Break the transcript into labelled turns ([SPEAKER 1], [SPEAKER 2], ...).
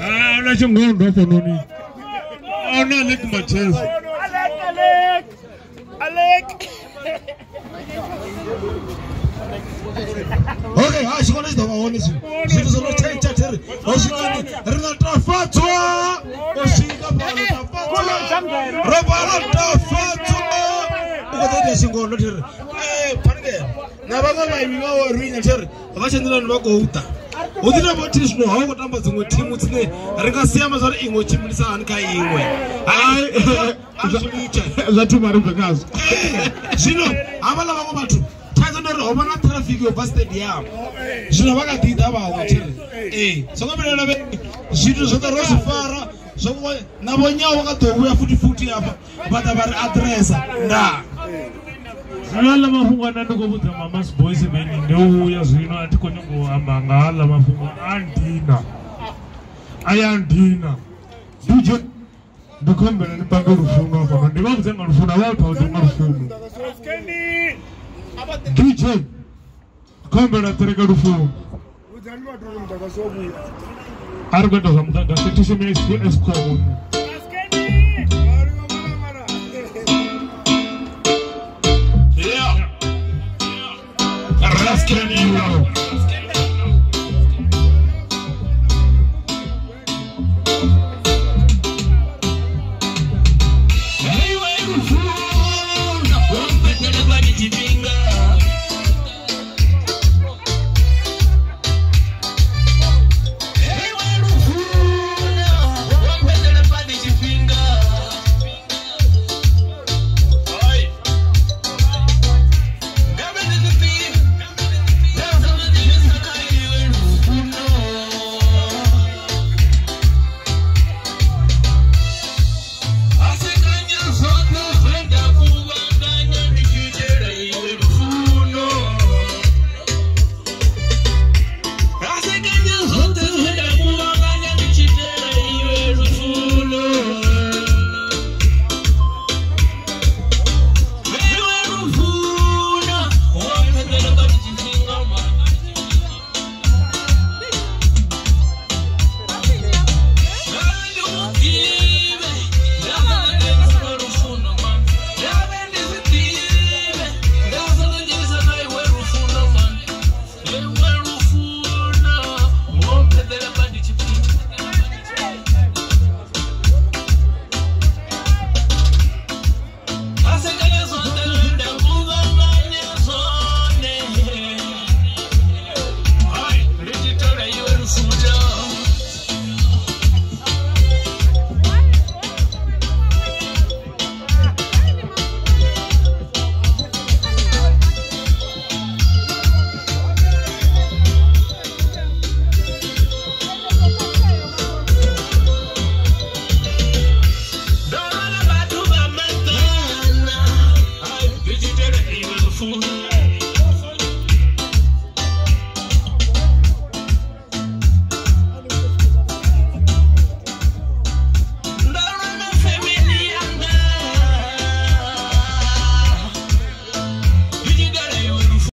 [SPEAKER 1] Ah, na Chingondo hafhanoni. A huna Alec Macheso.
[SPEAKER 2] Alec, Alec, Alec.
[SPEAKER 3] Okay, ha tshikolo tshi ḓo vha hone zwino zwithu zwo no tshentsha thiri ho swika ri na Tafadzwa o swika fhano. Tafadzwa ro vala Tafadzwa u khou ḓo ita Tshingondo thiri phanike na vhaṅwe vhaimi vha wo rinya thiri vha tshe nḓilani vha khou ḓa hu ḓi tamba thi zwino ha u khou tamba dziṅwe thimu dzine ri nga siama zwa uri iṅwe tshimbilisa hani kha iṅwe.
[SPEAKER 1] Hai,
[SPEAKER 3] A zwi litshe.
[SPEAKER 1] Zwa thuma ri bve khazwo.
[SPEAKER 3] Zwino havhaḽa vhaṅwe vhathu thaidzo ndi uri ho vha na traffic yo bva stadium, zwino vha kha ḓi ḓa vhaṅwe thiri. Ee, songo vhilaela vhe zwithu zwoṱhe ro zwi fara zwo na vhonyawo vha kha ḓo vhuya futhi futhi hafha vha ḓa vha ri aḓiresa ndaa.
[SPEAKER 1] Zwino aḽa mafhungo ane ndi khou vhudza Mamas Boys vheni ndi vhuya zwino a thi khou nyanga u amba nga haḽa mafhungo a ndina a ya ndina. DJ, ndi khou humbela ni pange lufuno hafhano, ndi vha vhudze nga lufuno, a vha vhathu nga lufuno. DJ, khou humbela ṱereke lufuno. A ri khou ita zwa muḓagasi, thi shumi Eskom.